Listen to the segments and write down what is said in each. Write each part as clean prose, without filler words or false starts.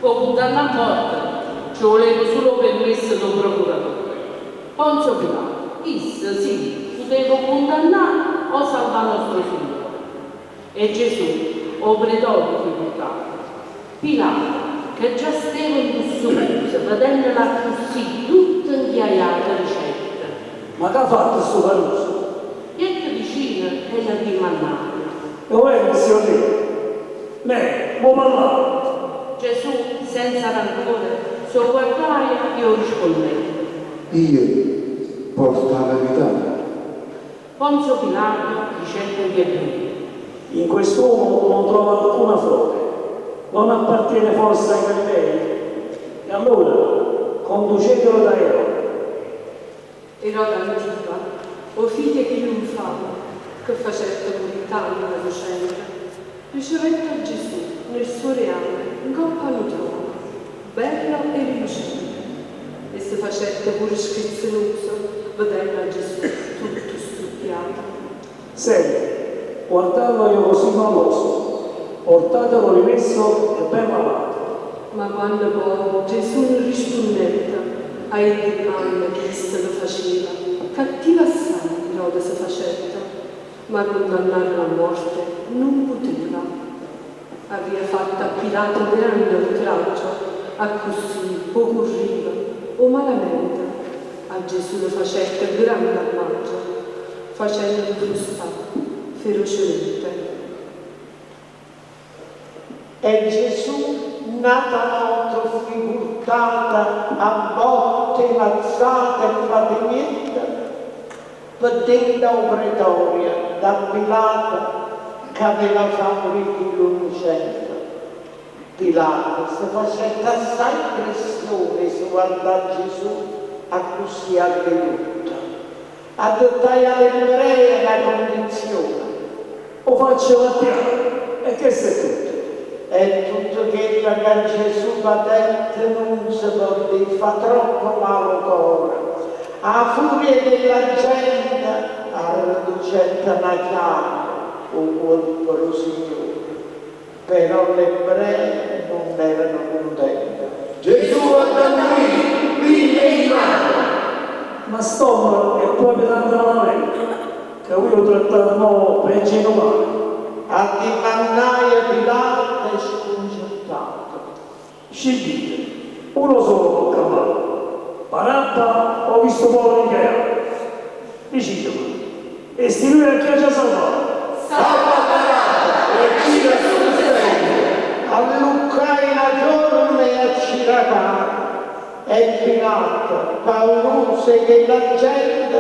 P' 'o cundannà a morte ce vuleva sulo 'o permesso d' 'o procuratore, Ponzio Pilato. Isso, sì, puteva cundannà o salvà Nostro Signore. E Gesù ô pretorio fuje purtato. Pilato, che già steva 'ntussecuso, vedennelo accussì tutto 'nchiaiato, dicette. Ma ch'ha fatto 'stu caruso? Jette vicino e ll'addimmannaje. E 'o vero si' 'o rre? Neh, vuo' parlà? Gesù, senza rancore, s' 'o guardaje e 'o risponnette. Io porto 'a verità. Ponzio Pilato dicette agli ebrei. In quest'uomo non trovo alcuna frode. Non appartiene forse ai Galilei? E allora conducetelo da Erode. Erode Antipa, 'o figlio 'e chillu 'nfame che facette murì tanta 'nnucente, ricevette a Gesù nel suo reame 'ncopp' a nu trono, bello e rilucente, e se facette pure schezzenuso vedenno a Gesù tutto struppiato. Senti, guardarlo io così non oso, portatelo rimesso e ben lavato. Ma quanno po' Gesù nun rispunnette a 'e ddimanne che isso le faceva, cattivo assaje Erode se facette, ma cundannarlo a morte nun puteva. Avria fatto a Pilato grande oltraggio, accussì, p' 'o currivo, 'o malamente, a Gesù le facette gran dammaggio, facennolo frustà ferocemente. E Gesù n'ata vota fui purtata a botte, mazzate e patemiente pe dint' a 'o pretorio da Pilato ch'aveva fa murì chillu 'nnucente. Pilato se facette assai 'mpressione 'e se guardà Gesù accussì arredutto. Addettaje a l'Ebrei na condizione. 'O faccio vattià e chesto è tutto. E tutto chello ca Gesù patette nun se po' dì, fa troppo male 'o core. A furia della gente arreducette na chiaga 'o cuorpo d' 'o Signore. Però l'Ebrei nun erano cuntente. Gesù adda murì primma 'e dimane! Ma st'ommo è proprio tanto malamente ca vuje 'o trattate mo peggio 'e nu cane? Addimannaje Pilato scuncertato. Sceglite, uno solo po' campà, Barabba o chistu povero 'nchiajato? Diciteme, 'e sti duje a chi aggia salvà? Salva Barabba e accide a stu pezzente! Alluccaje na ciorma 'e acciracane e Pilato, pauruso 'e chella gente,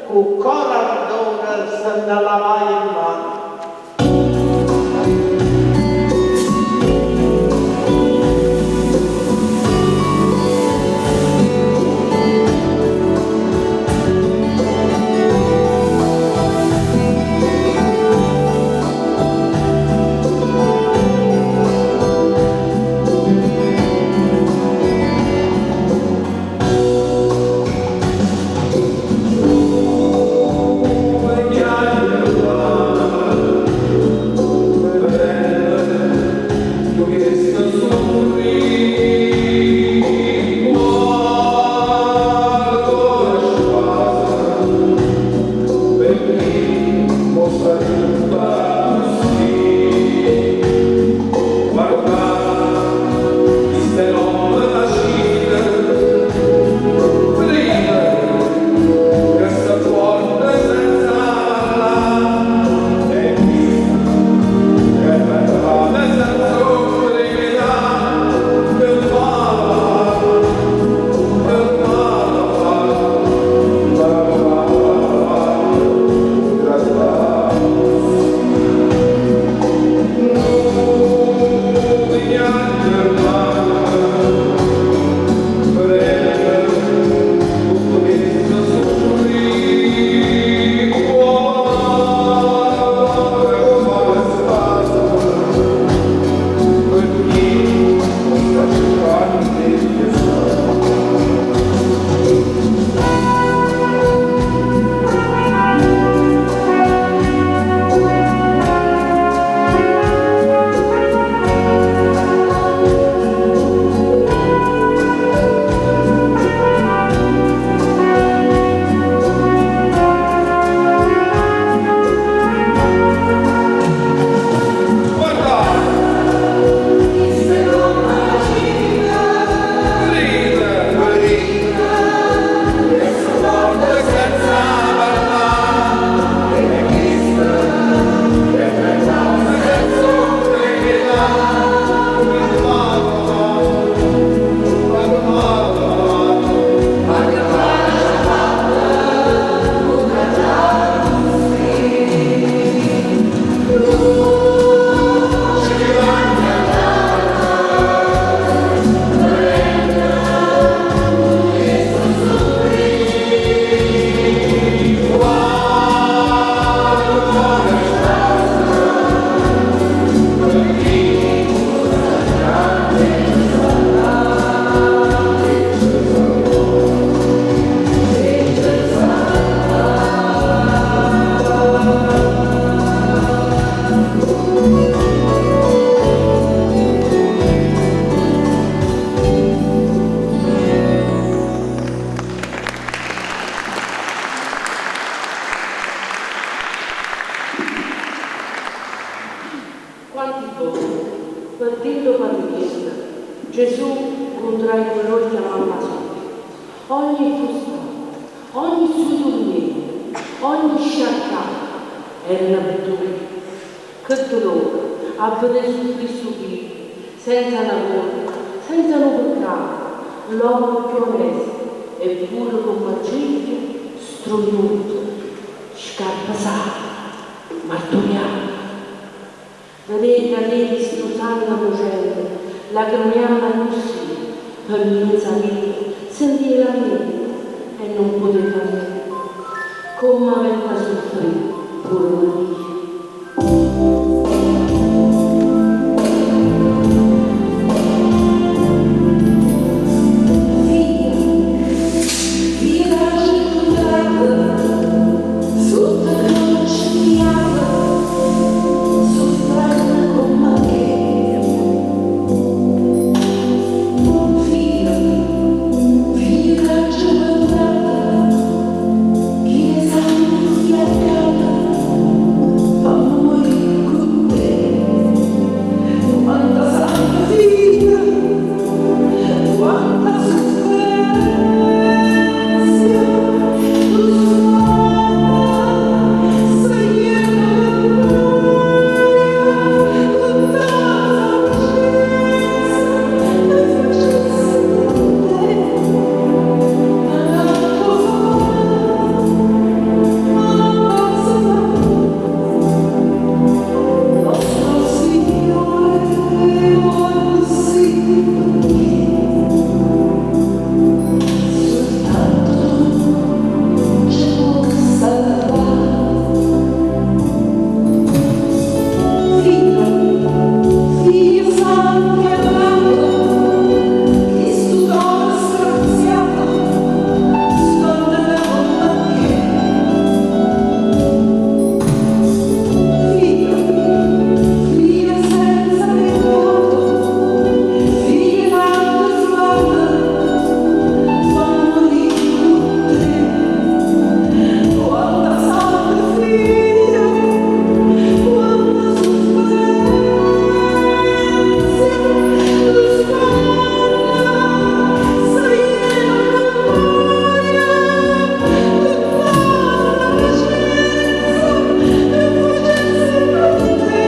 cu core ardore se ne lavaje 'e mmane. Chillo patetiello, Gesù 'ncuntraje cu ll'uocchie 'a mamma soja. Ogni frustata, ogni suo turmiento, ogni sciaccata erano pe duje. Che dolore a vedé suffrì stu figlio, senza na colpa, senza nu peccato, l'ommo cchiù onesto e pure comm' a Giglio strujuto, scarpesato, marturiato. Vedé cadé chistu sango 'nnucente, lacremianno accussì, pe' mmiez' 'a via, sentì 'e lamiente e nun puté fa niente. Comme avett' 'a suffrì pure Maria. Figlia, figlia c'aggio 'ncuntrato sott' 'a croce 'nchiato, suffrenno comm'a che. Figlia, figlia c'aggio 'ncuntrato, chien' 'e sangue 'nfiaccato, famme murì cu te. Quanta sangue figlia, quanta sufferenza, tu saglienno pe ll'aria cu tanta pacienza e facesse pe te. Ma n'ato core nun 'o pozzo fa. Nostro Signore vo' accussì pecché soltanto tu ce può salvà. Figlio, figlio santo e adorato, chistu core straziato, scontano comm'a che. Figlio, figlio senza peccato, figlio c'aggio truvato, famme murì cu te. Quanta sangue figlia, quanta sufferenza, tu saglienno pe ll'aria cu tanta pacienza e facesse pe te.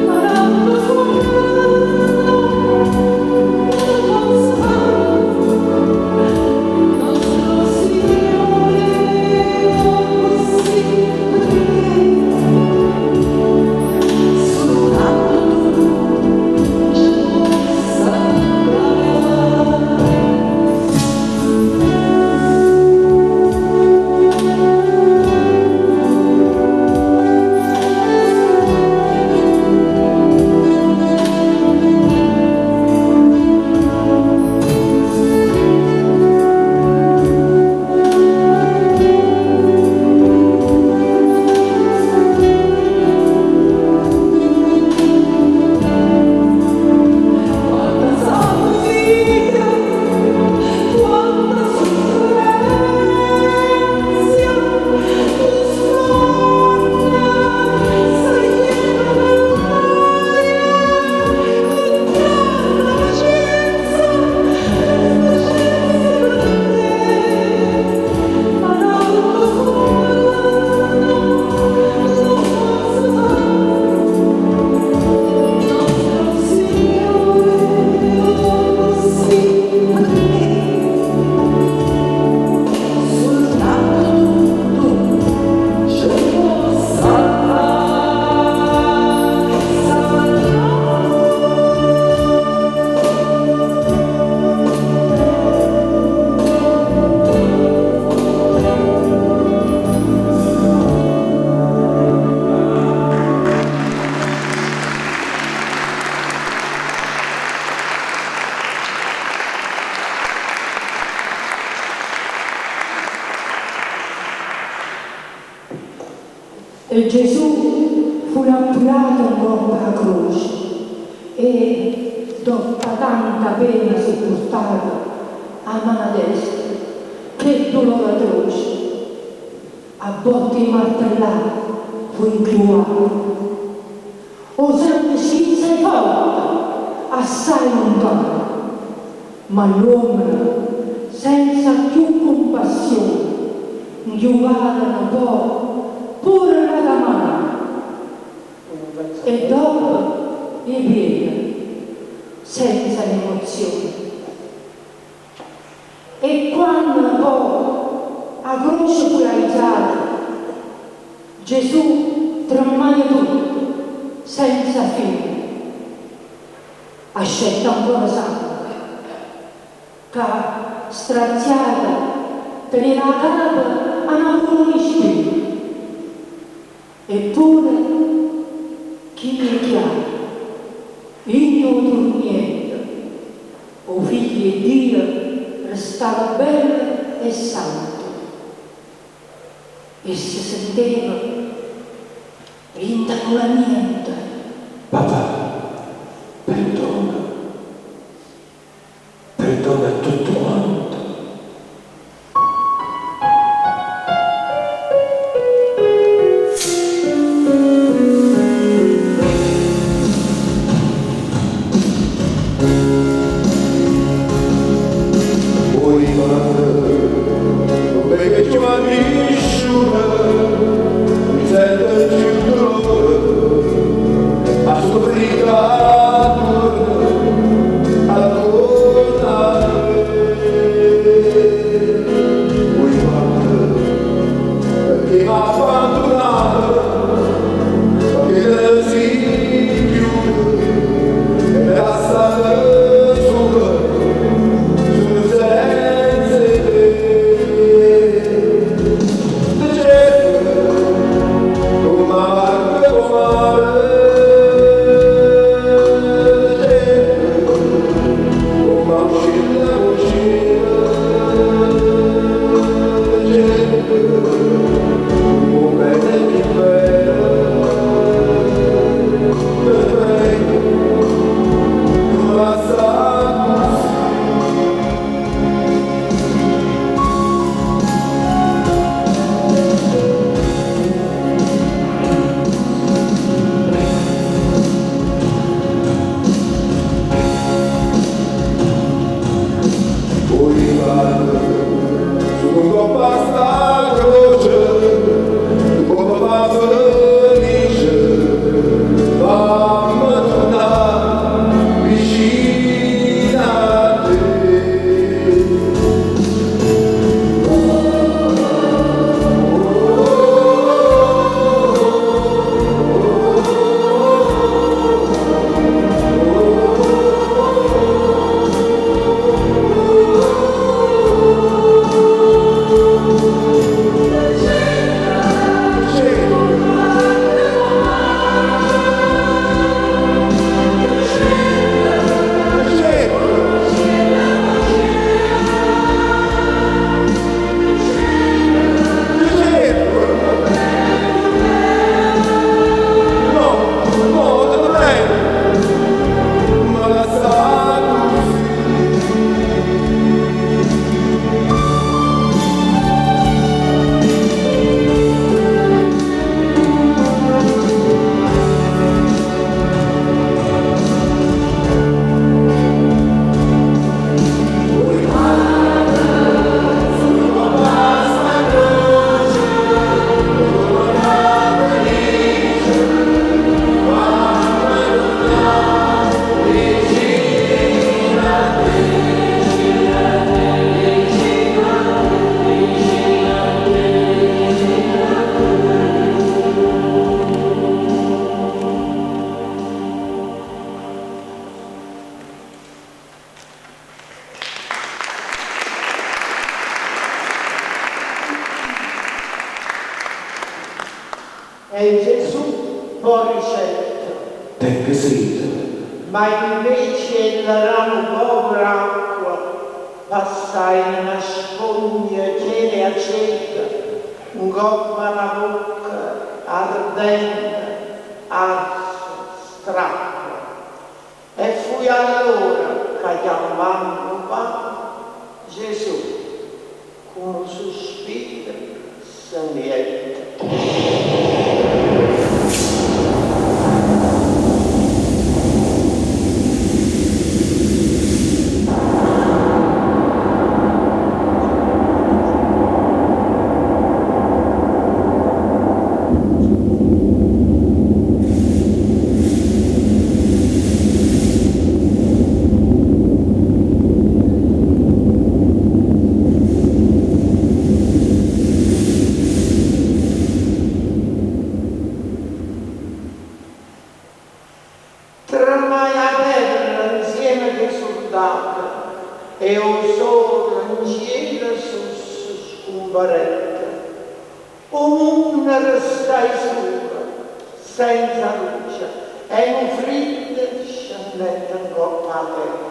Ma n'ato core nun 'o pozzo fa. Nostro Signore vo' accussì pecché soltanto tu ce può salvare. Quanta sangue figlia, quanta sufferenza, tu saglienno pe ll'aria cu tanta pacienza e facesse pe te. Ma n'ato core nun 'o pozzo fa. Nostro Signore vo' accussì pecché soltanto tu ce può salvare, salvare. E Gesù fu appuiato 'ncopp' 'a croce e, doppo tanta pena suppurtata, 'a mana destra, che dulore atroce, a botte 'e martellate fu 'nchiuvato. 'O sangue schizza 'e forte, assai luntano, ma ll'uommene, senza cchiù cumpassione, 'nchiuvarono po' pure ll'ata mano e doppo 'e piede, senza n'emozione. E quanno po' 'a croce fu aizata, Gesù tremmaje tutto, senza fine. Ascette ancora sangue, ca, straziata, teneva 'a capa a na curona 'e spine. Eppure chino 'e chiaro, dint' 'o turmiento, 'o Figlio 'e Dio restava bello e santo e se senteva dint' a nu lamiento. Papà, perdona, perdona a tutt' quant'. Oi mare, nun veco cchiù a nisciuno, nun sento cchiù dulore, ma stu friddo attuorno, attuorno a me. Oi mare, pecché m'ha abbandunato, pecché te ne si ghiuta e m'he lassato sulo, sulo senza 'e te. Te cerco comm' 'a varca p' 'o mare, te cerco comm' 'auciello p' 'o cielo, te cerco comm' 'o bene 'e chi vene, te prego, nun me lassà accussì. Oi mare, sulo 'ncopp' a 'sta croce, tu può fa' felice, famme turnà vicino a te. No, no, te prego, nun me lassà accussì. Oi mare, sulo 'ncopp' a 'sta croce, tu può fa' felice, famme turnà vicino a te. Vicino a te, vicino a te, vicino a te. E Gesù po' dicette. Tengo sete. Ma invece 'e lle dà nu poco d'acqua, passaje na spogna chiena 'e aceto 'ncopp' a na vocca ardente, arsa, stracqua. E fuje allora ca chiammanno 'o Pate, Gesù, cu nu suspiro se ne jette. E 'o sole 'ncielo sus scumparette. 'O munno restai sulo, senza luce, e nu friddo scennette 'ncopp' 'a terra.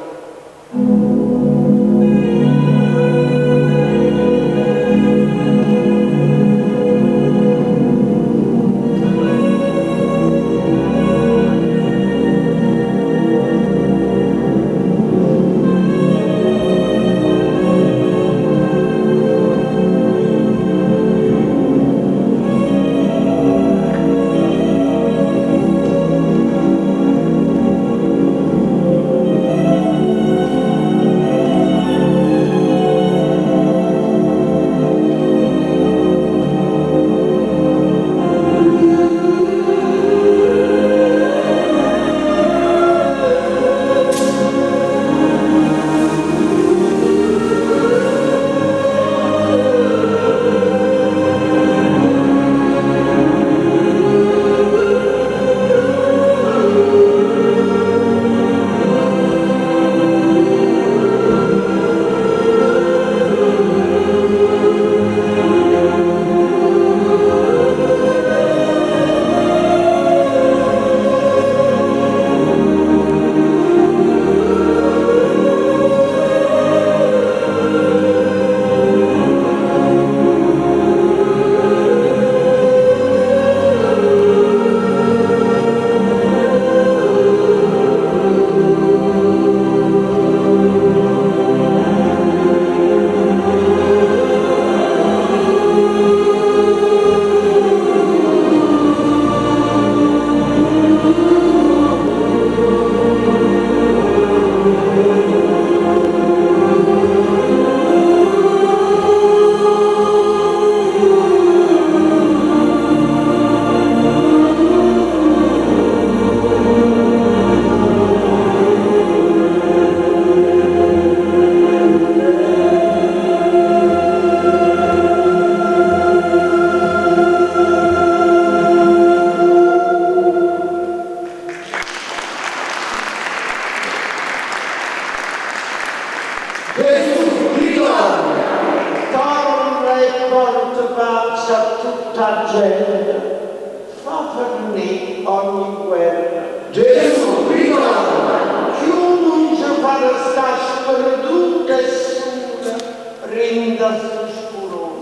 Gesù ritorna! Torna e porta pace a tutta 'a gente, fa fernì ogni guerra. Gesù ritorna! Chiù nun ce fa restà sperdute e sule dint' a 'stu scurore.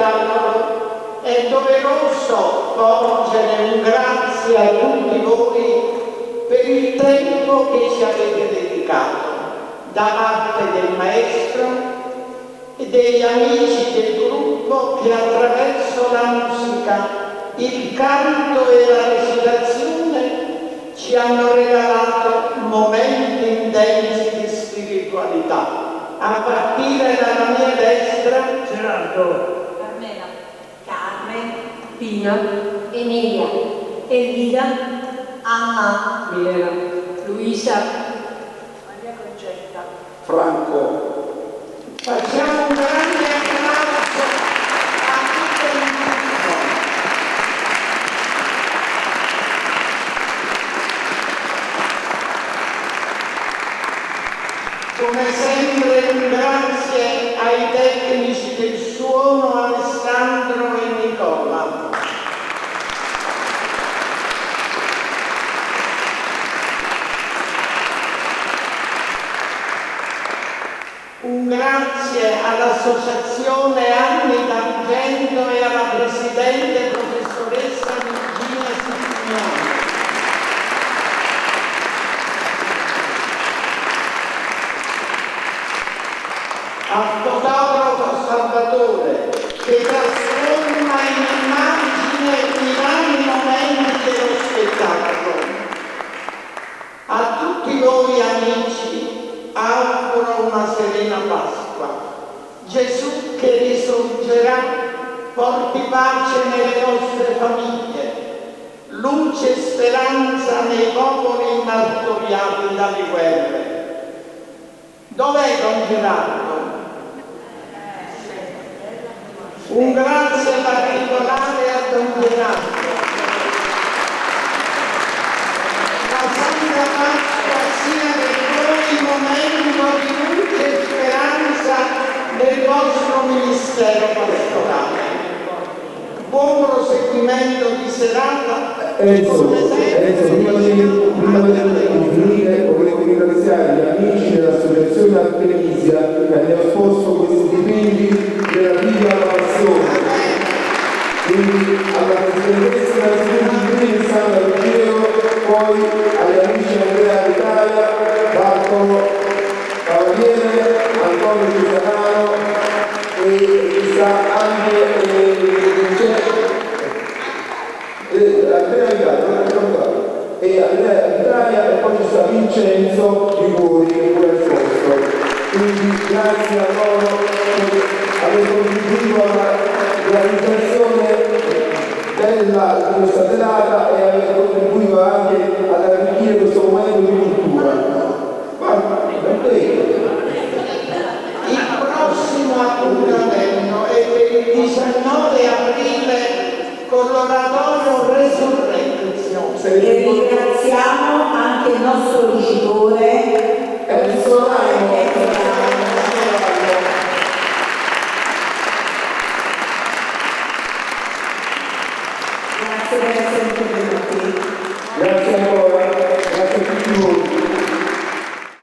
spettacolo è doveroso porgere un grazie a tutti voi per il tempo che ci avete dedicato da parte del maestro e degli amici del gruppo che attraverso la musica, il canto e la recitazione ci hanno regalato momenti intensi di spiritualità. A partire dalla mia destra, Gerardo, Carmela, Carmen, Pina, Emilia, Elvira, Anna, Milena, Luisa, Maria Concetta. Franco. Facciamo un grande applauso a tutto il gruppo. Come sempre un grazie ai tecnici del suono Alessandro e Nicola. Un grazie all'Associazione Anni d'Argento e alla Presidente professoressa Virginia Sicignano. Al fotografo Salvatore che trasforma in immagine i vari momenti dello spettacolo. A tutti voi amici auguro una serena Pasqua. Gesù che risorgerà porti pace nelle vostre famiglie, luce e speranza nei popoli martoriati dalle guerre. Dov'è Don Gerardo? Un grazie particolare a Don Gerardo. La Santa Pasqua sia per voi momento di luce e speranza nel vostro ministero pastorale. Buon proseguimento di serata. Enzo, Come sempre, Enzo, prima di, prima di finire volevo ringraziare gli amici dell'associazione Artemisia che hanno esposto questi dipinti relativi alla passione. Quindi alla presidentessa innanzitutto Sandra Ruggiero, poi agli amici Andrea Italia, Bartolo Cavaliere, Antonio Cesarano e ci sta anche c'è Andrea Italia, non è ricordato. E Andrea Italia e poi ci sta Vincenzo Liguori che pure è esposto. Quindi grazie a loro per aver contribuito alla realizzazione della di questa serata e aver contribuito anche ad arricchire questo momento di cultura. Ma, davvero. Il prossimo appuntamento è per il 19 aprile con l'oratorio Resurrezione. Se E ringraziamo anche il nostro ricitore Enzo Raimo. Enzo Raimo. Grazie per essere intervenuti. Grazie ancora.